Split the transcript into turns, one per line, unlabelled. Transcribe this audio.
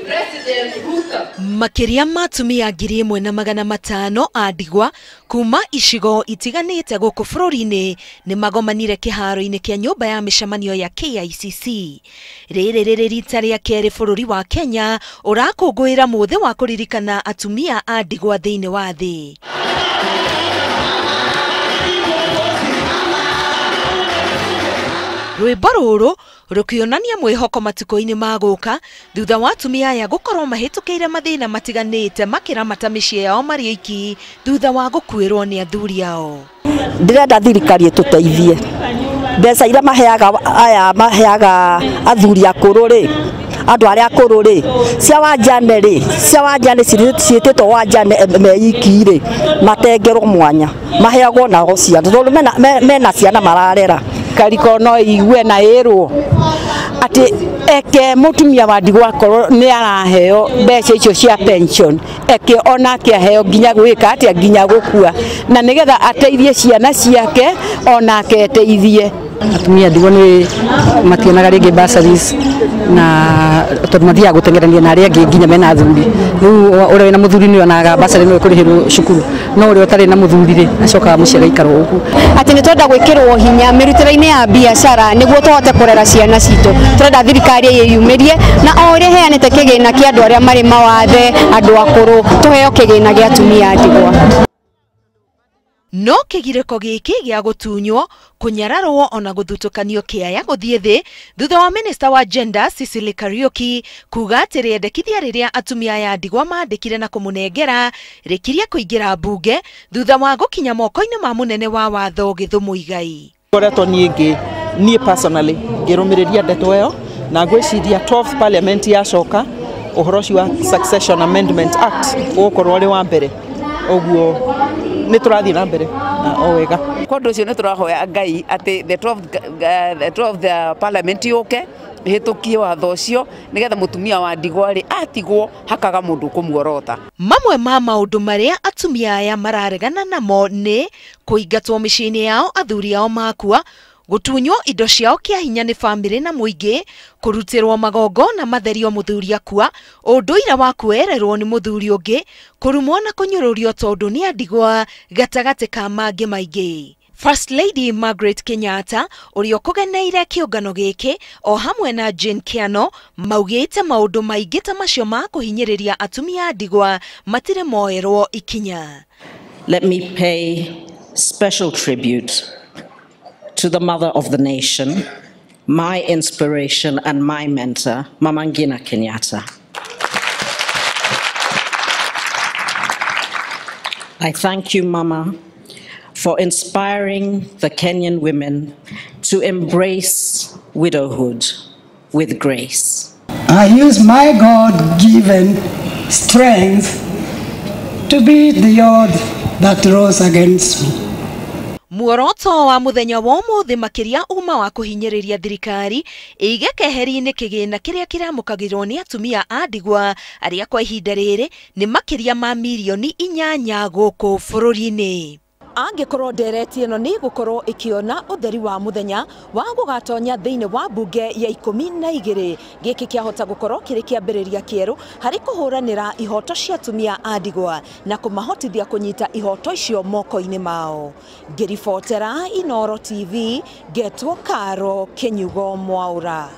President Ruto.
Makĩria ma atumia 1500 a ndigwa kuma icigo itiganĩte gũkũ bũrũri-inĩ nĩ magomanire kĩharo-inĩ kĩa nyũmba ya mĩcemanio ya KICC. Rĩrĩ rĩrĩ rita rĩa kerĩ bũrũri wa Kenya ũrakũngũĩra mũthĩ wa kũririkana atumia a ndigwa thĩinĩ wa thĩ. Rwĩmbo rũrũ rũkĩonania mwĩhoko matukũ-inĩ ma gũka thutha wa atumia aya gũkorwo mahĩtũkĩire mathĩna matiganĩte makĩramata mĩciĩ yao marĩ oiki thutha wa gũkuĩrwo nĩ athuri ao.
Ndĩrenda thirikari ĩtũteithie mbeca iria maheaga aya maheaga athuri akũrũ rĩ, andũ arĩa akũrũ rĩ, cia wanjane rĩ, cia wanjane ciĩtĩtwo wanjane meiki rĩ, matengerwo mwanya maheagwo nao ciana tondũ mena ciana mararera.
Kariko no igue na ĩrwo atĩ eke mũtumia wa ndigwa akorwo nĩ araheo mbeca icio cia pension, eke onake aheo nginya gwĩka atĩa, nginya gũkua, na nĩgetha ateithie ciana ciake onake eteithie.
Atumia ndigwa nĩ mationaga rĩngĩ bursaries na tondũ mathiaga gũteng'erania na arĩa angĩ nginya mena athuri. Rĩu ũrĩa wĩna mũthuri nĩ onaga bursary no ĩkũrĩhĩrwo cukuru, no ũrĩa ũtarĩ na mũthuri rĩ acokaga mũciĩ agaikara ũguo.
Atĩ nĩ twenda gwĩkĩrwo hinya mĩrutĩre-inĩ ya biacara nĩguo tũhote kũrera ciana citũ. Tũrenda thirikari ĩyumĩrie na o ũrĩa ĩheanĩte kĩgĩna kĩa andũ arĩa marĩ mawathe, andũ akũrũ, tũheo kĩgĩna gĩa atumia a ndigwa.
No kĩgirĩko gĩkĩ gĩa gũtunywo, kũnyararwo ona gũthutũkanio kĩaya gũthiĩ thĩ thutha wa minista wa gender Cecily Kariuki kuga atĩ rĩendekithia rĩrĩa atumia aya ndigwa mandĩkire na kũmũnengera rĩkirie kũingĩra mbunge thutha wa gũkinya moko-inĩ ma mũnene wa watho Githu Muigai.
Ngoretwo niĩ ngĩ niĩ personally ngĩrũmĩrĩria ndeto ĩyo na ngwĩciria 12th parliament yacoka ũhoro ũcio wa Succession Amendment Act ũgũkorwo ũrĩ wa mbere, ũguo nĩ tũrathiĩ na mbere na o wega.
Kwa ũndũ ũcio nĩ tũrahoya Ngai atĩ the 12th parliament yũke ĩhĩtũkie watho ũcio nĩgetha mũtumia wa ndigwa rĩ atigwo hakaga mũndũ kũmuorota.
Mamwe ma maũndũ marĩa atumia aya mararegana namo nĩ kũingatwo mĩciĩ-inĩ yao athuri ao makua, gũtunywo indo ciao kĩa hinya nĩ bamĩrĩ na mũingĩ, kũrutĩrwo magongona matherio mũthuri akua, ũndũire wa kuoererwo nĩ mũthuri ũngĩ, kũrumwo na kũnyũrũrio tondũ nĩ andigwa gatagatĩ ka mangĩ maingĩ. First Lady Margaret Kenyatta ũrĩa ũkũgeneire kĩũngano gĩkĩ o hamwe na Jane Kiano maugĩte maũndũ maingĩ ta macio ma kũhinyĩrĩria atumia a ndigwa matirĩ moerwo ikinya.
Let me pay special tribute to the mother of the nation, my inspiration and my mentor, Mama Ngina Kenyatta. I thank you, Mama, for inspiring the Kenyan women to embrace widowhood with grace.
I use my God-given strength to beat the odds that rose against me.
Muoroto wa mũthenya wa ũmũthĩ makĩria uma wa kũhinyĩrĩria thirikari ĩige keheri-inĩ kĩgĩna kĩrĩa kĩramũkagĩrwo nĩ atumia a ndigwa arĩa kwa ihinda rĩrĩ nĩ makĩria ma mirioni 8 gũkũ bũrũri-inĩ. Angĩkorwo ndereti ĩno nĩ ĩgũkorwo ĩkĩona ũtheri wa mũthenya wa gũgatonya thĩinĩ wa mbunge ya 12, gĩkĩ kĩahota gũkorwo kĩrĩ kĩambĩrĩria kĩerũ harĩ kũhũranĩra ihoto cia atumia a ndigwa na kũmahotithia kũnyita ihoto icio moko-inĩ mao. Ngĩribotera Inooro TV, ngetwo Karo Kĩnyugo Mwaura.